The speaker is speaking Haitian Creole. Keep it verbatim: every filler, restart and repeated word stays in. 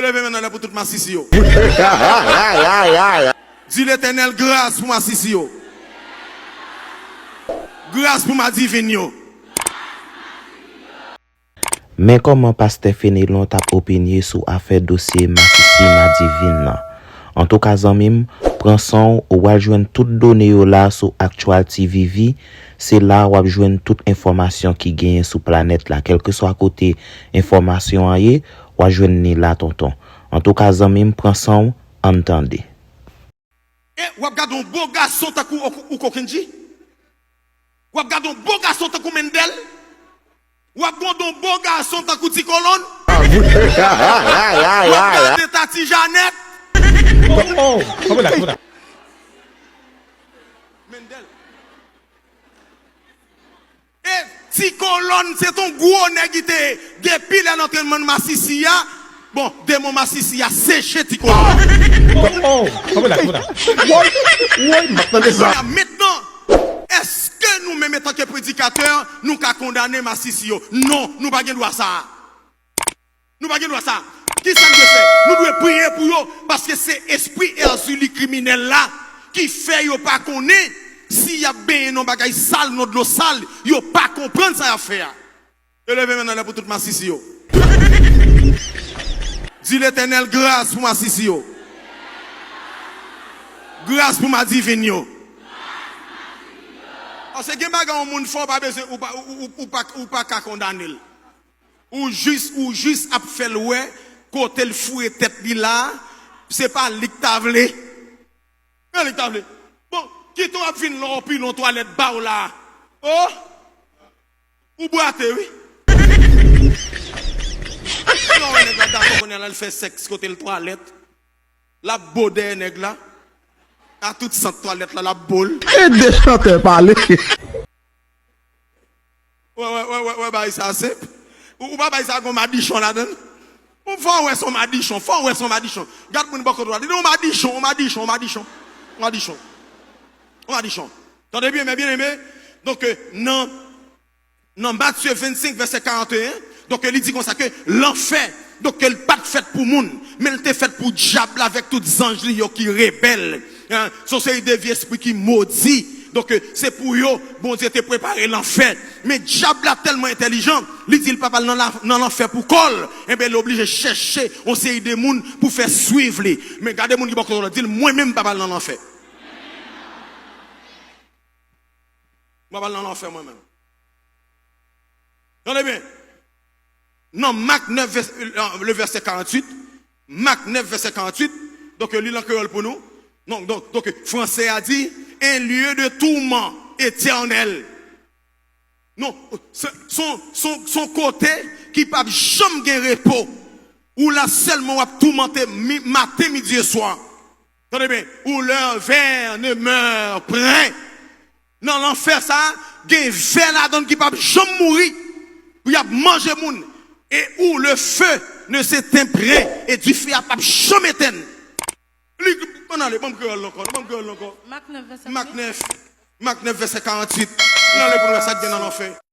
Leve men n anlè pou tout masisi yo. Di Letènèl, gras pou masisi yo. Gras pou madivin yo. Men kòman pastè Fenelon t ap opinye sou afè dosye masisi madivin nan. Antouka, zanmi m, pran san w, w al jwenn tout done yo la sou Actual T V V. Se la w ap jwenn tout enfòmasyon ki genyen sou planèt la. Kèlkeswa kote enfòmasyon an ye, w a jwenn li la, tonton. Antouka, zanmi m, pran san w, ann tande. E w ap gade yon bo gason tankou ou, ou Kokendji? W ap gade yon bo gason tankou Mendel? W ap gade yon bo gason tankou Ti Kolonn? W ap gade Tati Janèt? Oh, oh, oh, oh, oh. Mendel. E Ti Kolonn se t on gwo nèg li te ye. Depi lè l antre nan masisi a, bon, demon masisi a seche Ti Kolonn. Oh, oh, oh, oh. Woy, woy, m ap tande sa. Mentnan, èske nou menm, antanke predikatè, nou ka kondane masisi yo? Non, nou pa gen dwa sa a. Nou pa gen dwa sa. Kisa n dwe fè? Nou dwe priye pou yo, paske se espri Èzili kriminèl la ki fè yo pa konnen si y ap benyen nan bagay sal, nan dlo sal, yo pa konprann sa y ap fè a. Yo leve men n anlè pou tout masisi yo. Di Letènèl, gras pou masisi yo. Gras pou madivin yo. Paske gen bagay yon moun fè, ou pa bezwen, ou pa, ou, ou, ou pa, ou pa ka kondane l. Ou jis, ou jis ap fè l wè kote l foure tèt li la, se pa li k ta vle. Men li k ta vle. Bon, kite w ap vin lò, ou pilon twalèt ba w la. Oh! Ou bwate, wi. Lè w wè nèg la dakò, kounye a l al fè sèks kote l twalèt. L ap bo dèyè nèg la. A tout sant twalèt la, l ap bo l. Ede chantè pale. Wè, wè, wè, wè, wè, bagay sa senp. Ou, ou pa bagay sa gon madichon ladan l? Ou fò wè son madichon, fò wè son madichon. Gad moun bò kote w la. Di nou madichon, madichon, madichon. Madichon. Madichon. Tande byen, mè byeneme. Donk, euh, nan, nan Matye vennsenk, vèsè karanteyen, donk, li di konsa ke lanfè, donk, ke l pa t fèt pou moun, men l te fèt pou dyab la avèk tout zanj li yo ki rebèl. Hein, se yon seri de vye espri ki modi. Donk, se pou yo, Bondye te prepare lanfè. Men dyab la tèlman entèlijan, li di l pa pral nan la, nan lanfè pou kò l. Enben, li oblije chèche yon seri de moun pou fè swiv li. Men gade moun ki bò kote w la, di l, mwen menm m pa pral nan lanfè. M pa pral nan lanfè mwen menm. Tande byen. Nan Mak nèf, vès-, euh, le vèsè karanntuit, Mak nèf, vèsè karanntuit, donk, li l an kreyòl pou nou. Donk, donk, donk, fransè a di, un lieu de tourment éternel. Non, se, se, se, se yon kote ki p ap janm gen repo. Ou la sèlman w ap toumante mi-, maten, midi e swa. Tande byen, où leurs vers ne meurent point. Nan lanfè sa a, gen vè ladan l ki p ap janm mouri, pou y ap manje moun. Et où le feu ne s'éteint point, et dife a p ap janm etenn. Li, ann ale, ban m kreyòl la ankò, ban m kreyòl la ankò. Mak nèf, vèsè konbyen? Mak nèf, Mak nèf, vèsè karanntuit. Ann ale pou n wè sa k gen nan lanfè.